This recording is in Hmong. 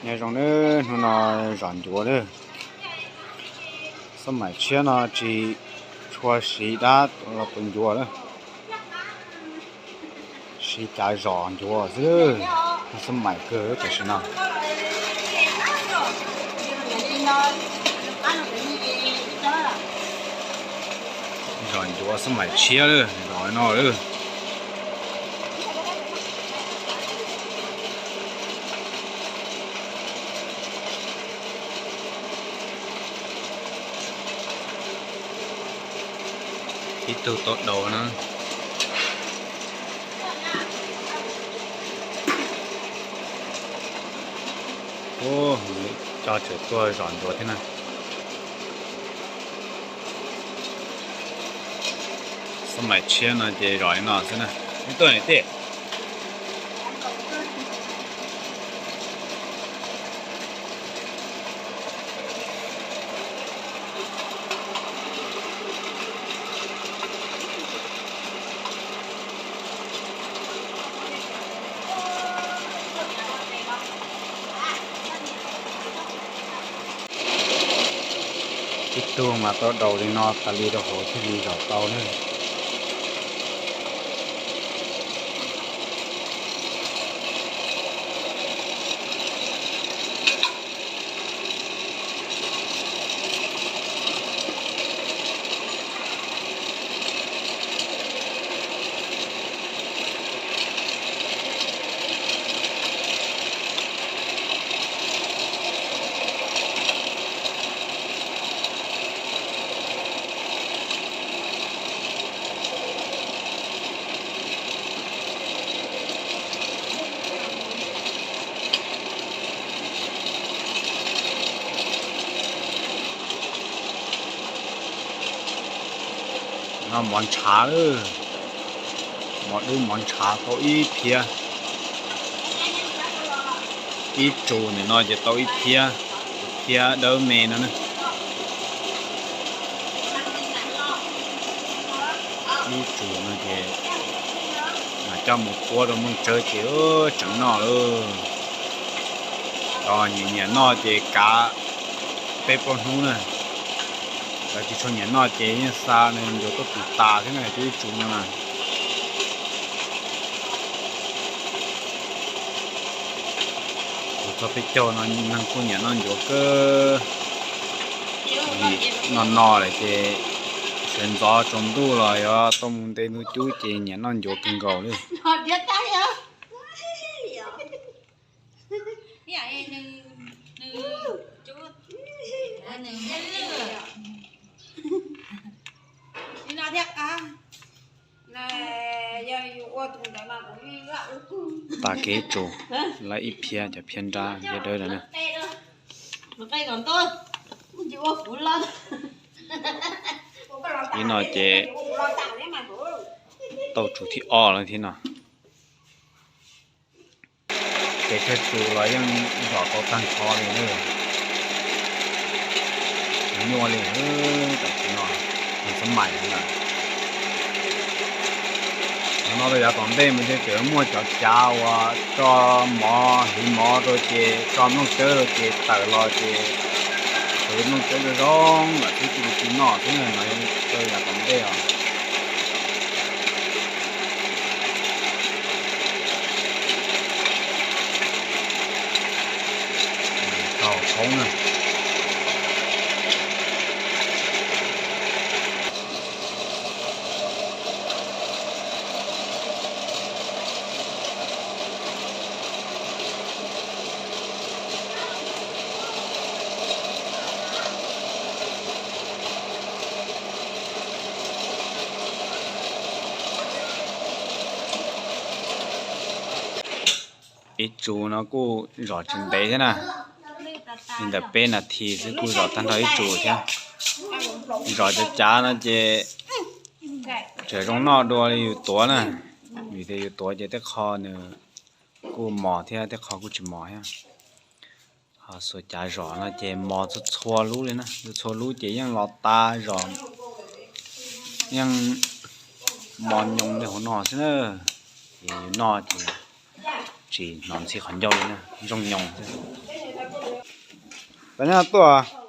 Nyob zoo nawb, hnub no zom ncuav lawm. Xab maim tshiab no tsis tshua siv dab los tua ncuav lawm, siv cav zom ncuav xwb. Xab maim kawg tam sim no. Zom ncuav xab maim tshiab lawm, zom no lawm. Ib tug tau daus na. Cov tseem tuaj zom ncuav thiab na. Xab maim tshiab no ces zom li no xwb na. Ib tuaj niam tij. Ib tug mas tau daus li no tas li rau hauv thiaj li zom tau na. No mov ntshav lawm, mov dub mov ntshav tau ib phiab. Ib tsum ntawm no ces tau ib phiab, phiab dawb me no na. Ib tsum no ces mas coj mus puab rau Mooj Tsawb ces tseem noj lawm. Cov nyiam nyiam noj ces kav peb plaub hnub na. Cov tsis tshua nyiam noj ces yeej xa nws ncuav tuaj tus tas thiab na, cov ib tsum no na. Kuv txog peb caug no neeg kuj nyiam noj ncuav kawg. Vim no no lawm ces sawv ntxov tsaus ntuj los yog tuaj mus nte ntuj cub ces nyiam noj ncuav kawg nkaus li. Tas kev tsum, lawv ib phiab cov phiab nrab phiab dawb lawm na. Ib no ces tau tsum thib ob lawm thiab no. Ces tsawg tus los yeej zom tau tag nrho li na. Nyuaj li tam sim no, xab maim lawm. Hnub no rau yav tom ntej mas ces tseem muaj cov cav uas tso mov, hliv mov rau ces tso Nplooj Tsawb rau ces tawm los ces tsuas Nplooj Tsawb zoo zoo lawm xwb, tsis li tsis noj xwb no rau yav tom ntej os. Tau poob na. Ib tsum no kuj zom tsis ntev thiab na, li ntawm peb nas this xwb kuj zom tag nrho ib tsum thiab. Zom cav cav no ces tseem zoo noj dua li yus tuav na, vim tias yus tuav ces tej qho nws kuj mos thiab tej qho kuj tsis mos thiab. Ho xuas cav zom no ces mos txhua txhua lub li na, txhua lub ces yeej los tas zom, yeej mos nyoos li hauv no xwb na. Ces yus noj ces tsis hnov ntxhib qhov ncauj li na, zoo nyoos xwb. Tom nyob tuaj.